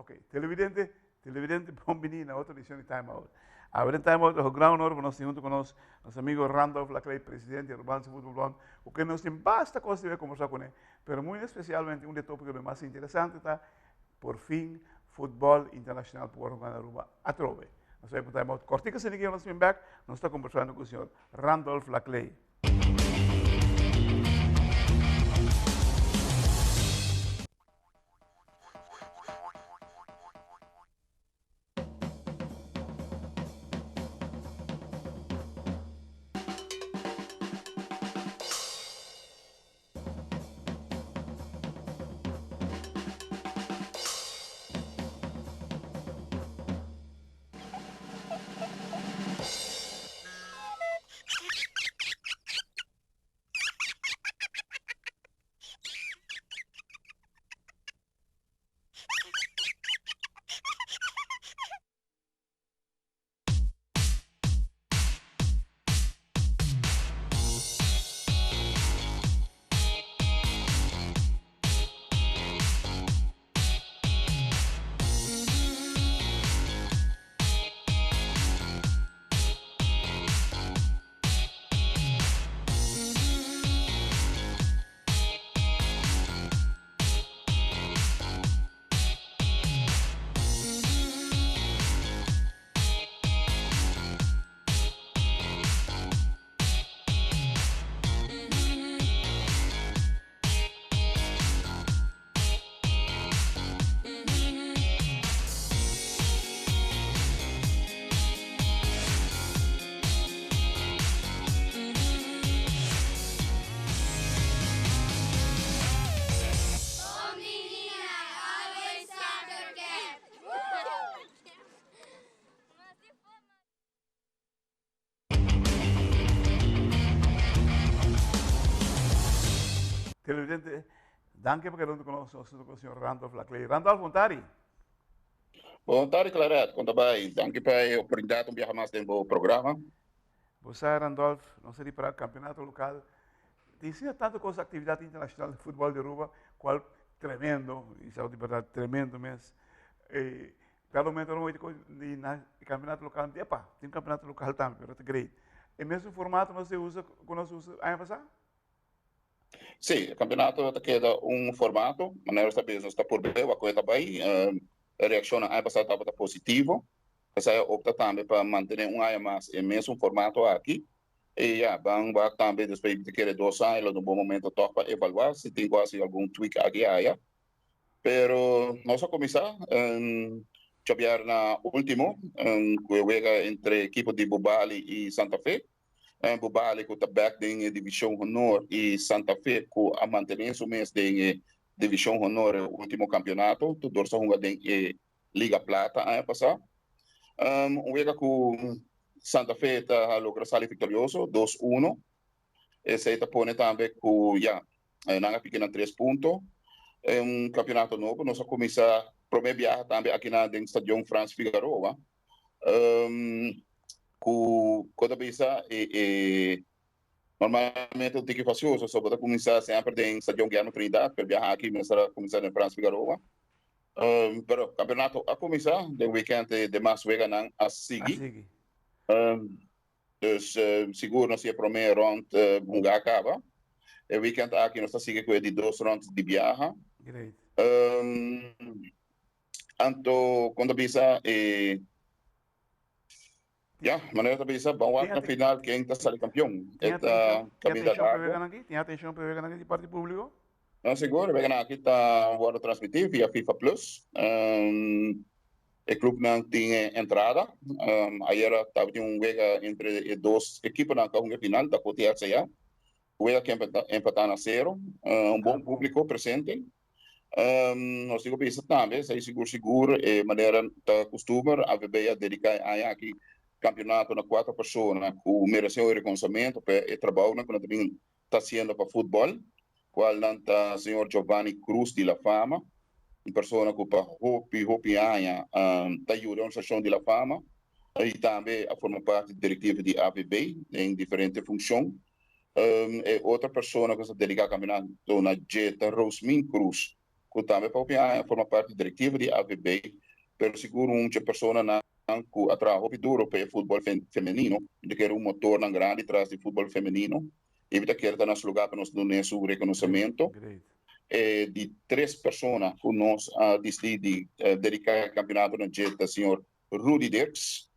Ok, televidente, televidente, bon bini na otro edicion di Time Out. Awe den Time Out ta gran honor pa nos tin hunto cu nos, nos amigo Randolph Laclay, presidente di Arubaanse Voetbal Bond, cu ken nos tin basta cos di conversa cune, pero muy especialmente un di e topiconan mas interesante ta por fin futbol internacional por wordo hunga na Aruba atrobe. Nos ta bay pa un Time Out cortico asina aki, nos ta bin back, nos ta conversando cu señor Randolph Laclay. Televidente, danki pa keda huntu ku nos. Nos ta ku señor Randolph Laclay. Randolph, bon tardi. Bon tardi, Claret. Kon ta bai? Danki pa e oportunidat un biaha mas den bo programa. Bo sa, Randolph, nos ta di para kampeonato lokal. Tin asina tantu kos, aktividat internashonal di futbòl di Aruba, kual tremendo, i sa di bèrdat tremendo mes. Cada momento no oí di na campeonato local, mi epa, tin campeonato local tambe, pero ta great. E mesun formato nos a usa cu nos usa aña pasá? Sí, e campeonato ta keda un formato, manera nos ta bisa nos ta purbe wak cu e ta bay. E reaccionnan aña pasá tabata positivo, esei a opta tambe pa mantene un aña mas e mesun formato aki. Y ya, ban wak tambe despues di kere dos aña lo ta un bon momento toch pa evalua si tin cu haci algun tweak aki aya. Pero nos a kuminsá djabièrna último ku e wega entre ekipo di Bubali i Santa Fe. Bubali ku ta bèk den e Divishon Honor i Santa Fe ku a mantené su mes den e Divishon Honor e último kampionato. Tur dos a hunga den e Liga Plata aña pasá. Un wega ku Santa Fe ta logra sali viktorioso, dos uno. Esei ta pone tambe ku ya nan a piki nan tres punto. E un kampionato nobo. Nos a kuminsá promé biaha tambe akinan den Stadion Frans Figaroa. Ku ku ta bisa e e normalmente un tiki fasioso so bo ta kuminsá semper den Stadion Guillermo Trinidad pero biaha aki mester a kuminsá den Frans Figaroa. Pero kampionato a kuminsá den wikènt e demas weganan a sigui. Dus sigur nos si e prome rond hunga a caba. E weekend aki nos ta sigui cu e di dos rond di biaha. Great. Anto con ta bisa e ya, manera ta bisa ban wak na final ken ta sali campeon. Tin E ta atencion caminda pa e largo. weganan aki? Tin atencion pa e weganan aki di parti publico? No, sigur, e weganan aki ta wordo transmiti via FIFA Plus. E clubnan tin e entrada. Ayera tabatin un wega entre e dos ekiponan ku a hunga e final, Dakota i RCA. Wega ku empatá na sero. Un bon públiko presente. Nos tin ku bisa tambe, esei sigur sigur e manera ta kustumber, AVB a dediká e aña aki kampionato na kuater persona ku meresé un rekonosamentu pa e trabounan ku nan ta bin ta haciendo pa futbol, cualnan ta señor Giovanni Cruz di La Fama, un persona cu pa hopi hopi aña ta yuda organisacion di La Fama y tambe a forma parti di directiva di AVB den diferente funcion. E otro persona cu sa dedica campeonato na dje ta Rosmin Cruz. ku tambe pa hopi aña a forma parti di direktiva di AVB, pero sigur un dje personanan ku a traha hopi duro pa e futbòl femenino, mi ta kere un motornan grandi tras di futbòl femenino i mi ta kere ta na su lugá pa nos dun'é su rekonosementu. E di tres persona ku nos a disidí di dediká e kampionato na dje ta señor Rudy Dirks,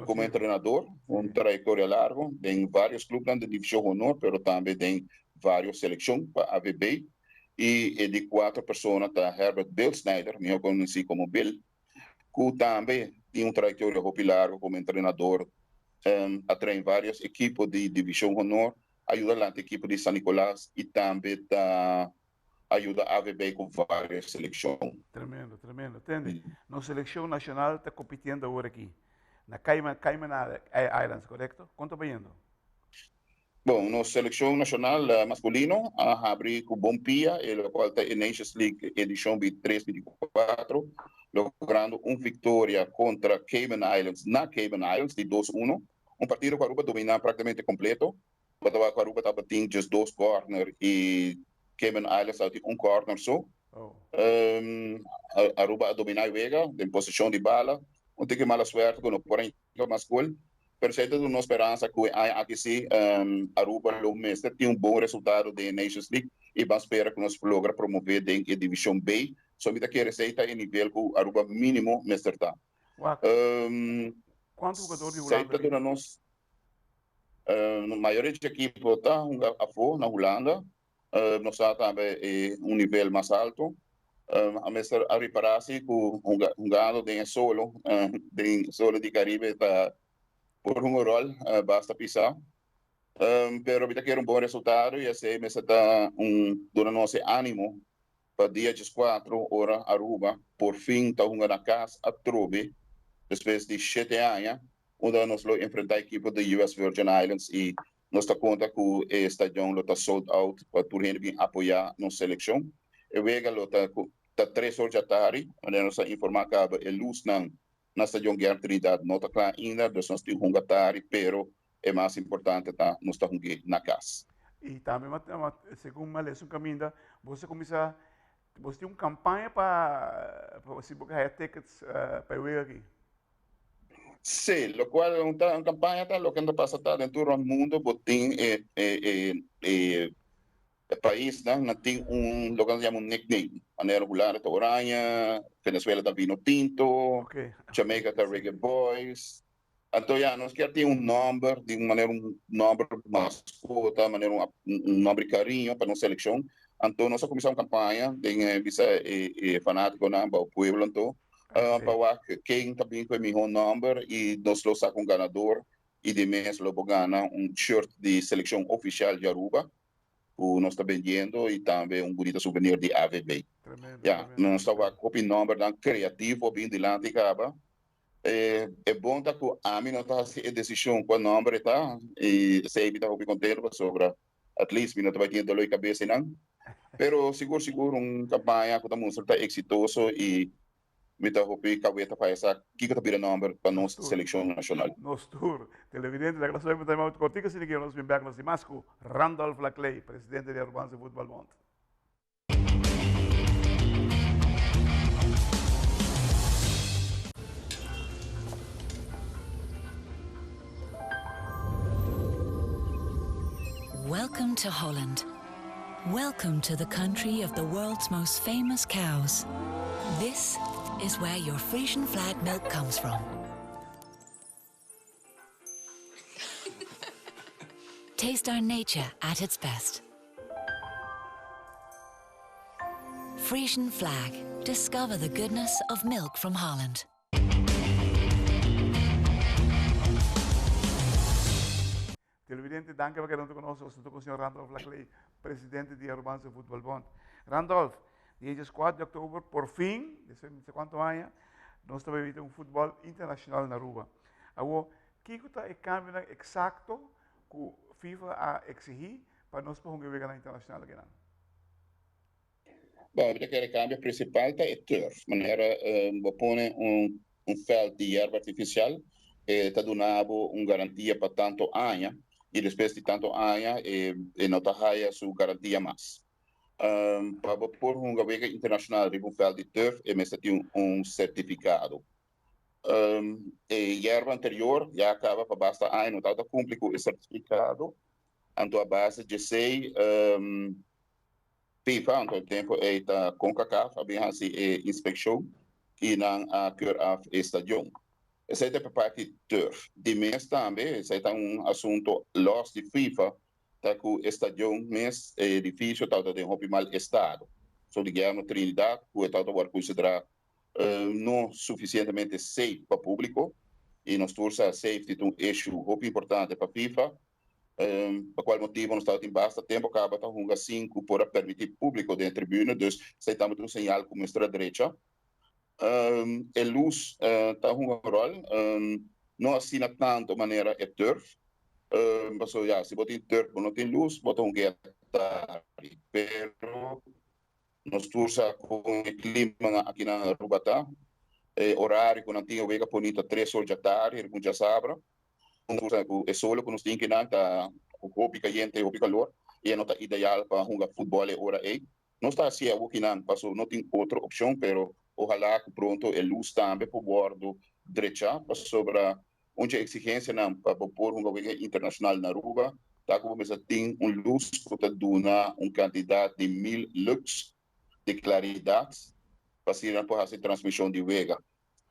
komo entrenador, un trayektoria largu den vários klupnan den Divishon Honor pero tambe den vários selekshon pa AVB. I e di kuater persona ta Herbert Bill Snyder, mihó konosí komo Bill, ku tambe tin un trayektoria hopi largu komo entrenador, a train vários ekipo di Divishon Honor, a yuda lanta ekipo di San Nicolas i tambe ta a yuda AVB ku varios selekshon. Tremendo, tremendo. Tende, nos selekshon nashonal ta kompitiendo awor aki na Cayman, Cayman Islands, korekto? Kon ta bayendo? Bon, nos selekshon nashonal maskulino a habri ku bon pia, e lokual ta e Nations League edishon bi tres 24, logrando un viktoria kontra Cayman Islands na Cayman Islands di dos uno. Un partido ku Aruba dominá praktikamente kompleto. Bo ta wak ku Aruba tabatin djes dos kòrner i Cayman Islands tabatin un kòrner so. Aruba a dominá e wega den poseshon di bala. Un tiki mala suerte ku no por a hinka mas gol. Pero esei ta duna nos speransa ku e aña aki si Aruba lo mester tin un bon resultado den e Nations League i ban spera ku nos logra promové den e Divishon B. So mi ta kere esei ta e nivel ku Aruba mínimo mester ta. Wak, kuantu hugador di Esei Hulanda ta tin? duna nos Mayoria dje ekipo ta hunga afó na Hulanda. Nos sa tambe e un nivel mas alto. A mester a ripará si ku hungando den e solo, den solo di Karibe ta por hunga un ròl basta pisá. Pero mi ta kere un bon resultado i esei mester ta un duna nos e ánimo pa dia dieskuatro ora Aruba por fin ta hunga na kas atrobe despues di shete aña. Unda nos lo enfrenta ekipo di US Virgin Islands y nos ta conta cu e stadion lo ta sold out pa tur hende bin apoya nos seleccion. E wega lo ta cu ta tres or djatardi, manera nos a informa caba e luznan na stadion Guerra Trinidad no ta cla ainda, dus nos tin hunga tardi, pero e mas importante ta nos ta hungu'e na cas. Y tambe segun mi a lesa un caminda, bo ta cuminsa, bo tin un campaña pa si bo ke haya tickets pa e wega aki. Sí, locual un ta un campaña ta loke ta pasa ta den tur rond mundo bo tin e e e e paisnan nan tin un loke nan ta yama un nickname manera Hulanda ta Oranje, Venezuela ta Vino Tinto, Jamaica ta Reggae Boys, anto ya nos kier tin un nomber di un manera un nomber mascota manera un un nomber di cariño pa nos seleccion anto nos a cuminsa un campaña den e bisa e e fanaticonan bao pueblo anto Pa wak ken ta bin ku e mihó nòmber i nos lo saka un ganador i di mes lo bo gana un shirt di selekshon ofishal di Aruba ku nos ta bendiendo i tambe un bunita souvenir di AVB. Ya, nos ta wak hopi nòmbernan kreativo a bin dilanti kaba. E bon ta ku ami no ta hasi e desishon kua nòmber e ta i esei mi ta hopi kontentu pasobra at least mi no ta bai tin e dolor di kabes einan. Pero sigur sigur un kampaña ku ta mustra ta eksitoso i mi ta hopi kaweta pa esa kiko ta bira nòmber pa nos selekshon nashonal. Nos tur televidente ta kla pa time out kortiko asina ke nos bin bek nos di mas ku Randolph Laclay, presidente di Arubanse Voetbal Bond. Welcome to Holland. Welcome to the country of the world's most famous cows. This is where your Frisian flag milk comes from. Taste our nature at its best. Frisian flag. Discover the goodness of milk from Holland. Televidente, danki pa keda huntu ku nos. Nos ta ku señor Randolph Laclay, presidente di Arubanse Voetbal Bond. Randolph, dia 14 di oktober, por fin, despues di no sé kuantu aña, nos ta bai bita un futbòl internashonal na Aruba. Awor, kiko ta e kambionan eksakto ku FIFA a eksigí pa nos por hunga e weganan internashonal akinan? Bon, mi ta kere kambio prinsipal ta e turf. Manera bo pone un vèlt di yerba artifisial, e ta duna bo un garantia pa tantu aña i despues di tantu aña e no ta haya su garantia mas. Pa bo por hunga wega internacional riba un veld di turf e mester tin un certificado. E yerba anterior ya caba pa basta aña no tabata cumpli cu e certificado, anto a base djesey FIFA, anto e tempo ey ta Concacaf a bin haci e inspeccion y nan a keur af e stadion. Esey ta pa parti turf. Di mes tambe esey ta un asunto los di FIFA ta cu e stadion mes, e edificio tabata den hopi mal estado. So di Guillermo Trinidad cu e tabata word considera no suficientemente safe pa publico y nos tur sa safety ta un issue hopi importante pa FIFA, pa cual motibo nos tabatin basta tempo caba ta hunga sin cu por a permiti publico den e tribune, dus esey tambe ta un señal cu mester a drecha. E luz ta hunga un rol, no asina tanto manera e turf, pasobra ya si bo tin turf bo no tin luz bo ta hunga tardi, pero nos tur sa con e clima aki na Aruba ta, e horario cu nan tin e wega poni ta tres or djatardi riba un djasabra, nos tur sa cu e solo cu nos tin kinan ta hopi cayente, hopi calor y e no ta ideal pa hunga futbol e ora ey. Nos ta haci awo kinan paso no tin otro opcion pero ohala cu pronto e luz tambe por wordo drecha pasobra un dje exigencianan pa bo por hunga wega internacional na Aruba ta cu bo mester tin un luz cu ta duna un cantidad di 1000 lux di claridad pa asina por haci transmision di wega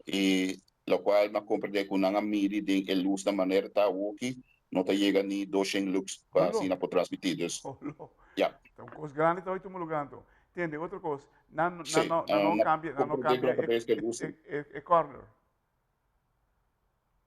y locual mi a comprende cu nan a midi den e luz na manera ta awoki no ta yega ni 200 lux pa asina por transmiti dus ya. Ta un cos grandi ta hoy tuma lugar anto. Tende otro cos nan nan no nan no cambia nan no cambia e e corner.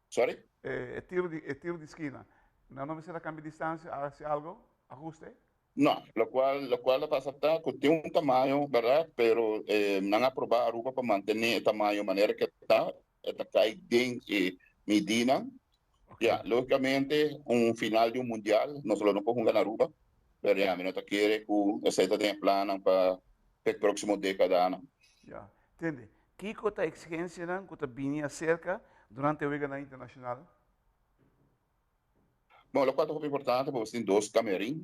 Sorry? E tiro di e tiro di skina nan no mester a cambia distancia haci algo ahuste? No, locual locual ta pasa ta cu tin un tamaño, berdad, pero nan a aproba Aruba pa mantene e tamaño manera ke ta, e ta cay den e midinan. Ya, logicamente un final di un mundial nos lo no por hunga na Aruba, pero ya mi no ta kere cu esey ta den e plannan pa e proximo decadanan. Ya, tende, kico ta exigencianan cu ta bini acerca durante e weganan internacional? Bon, lokual ta hopi importante pa bo tin dos kamerin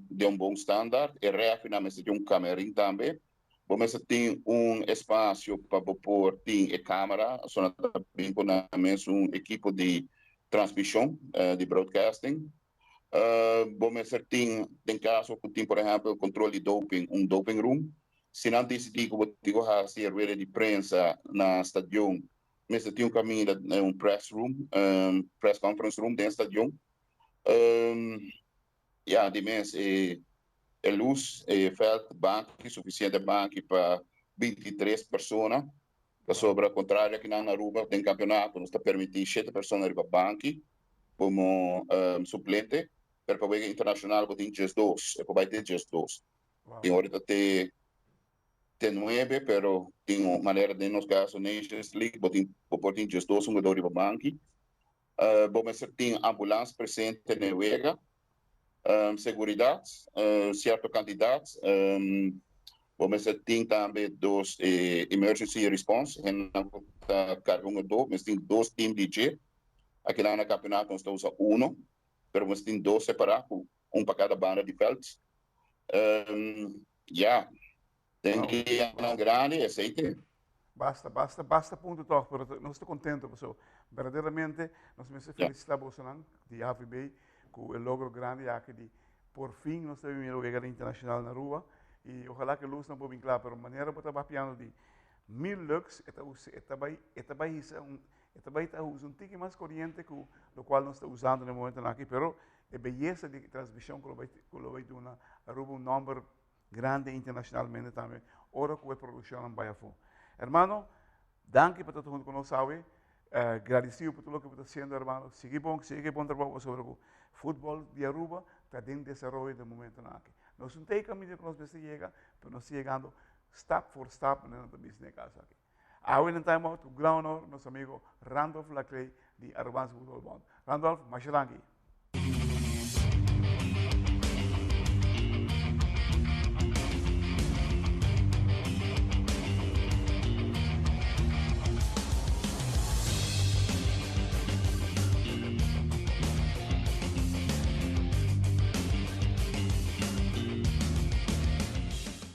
den un bon standaard. E rèfrinan mester tin un kamerin tambe. Bo mester tin un espasio pa bo por tin e kamera, so nan ta bin ku nan mes un ekipo di transmishon, di broadcasting. Bo mester tin, den kaso ku tin por ehèmpel kontrol di doping, un doping room. Si nan disidí ku bo tin ku hasi e rueda di prensa na stadion, Mester tin un caminda, un press room, press conference room den stadion. Ya, di mes e e luz, e veld, banki, suficiente banki pa 23 persona. Pasobra contrario aki nan na Aruba den campeonato nos ta permiti shete persona riba banki como suplente, pero pa wega internacional bo tin 12, e por bay te 12. Tin ora ta te Te nuebe, pero tin un manera den nos caso Nations League bo tin bo por tin djes dos hungador riba banki. Bo mester tin ambulans presente na e wega, seguridad cierto cantidad, bo mester tin tambe dos emergency response, hendenan cu ta carga hungador, mester tin dos team di dje. Akinan na campeonato nos ta usa uno, pero mester tin dos separa cu un pa cada banda di veld. Ya, den lianan grandi esei te. Basta, basta, basta punto toch, pero nos ta contento paso berdaderamente nos mester felicita bosonan di AVB cu e logro grandi aki di por fin nos ta mira wega internacional na Aruba y ojalá que luznan por bin cla, pero manera bo ta papiando di 1000 lux e ta usa, e ta bay, e ta bay hisa un, e ta bay ta usa un tiki mas coriente cu locual nos ta usando na e momentonan aki, pero E beyesa di transmision cu lo bay cu lo bay duna Aruba un nomber grandi internacionalmente tambe ora cu e produccionnan bay afo. Hermano, danki pa ta hunto cu nos awe. Gradicido pa tur loke bo ta haciendo hermano. Sigui bon, sigui cu e bon trabou pasobra cu futbol di Aruba ta den desaroyo den momentonan aki. Nos no ta e caminda cu nos mester yega, pero nos ta yegando stap for stap manera nan ta bisa den e caso aki. Awe den Time Out cu gran honor nos amigo Randolph Laclay di Arubaanse Voetbalbond. Randolph, masha danki.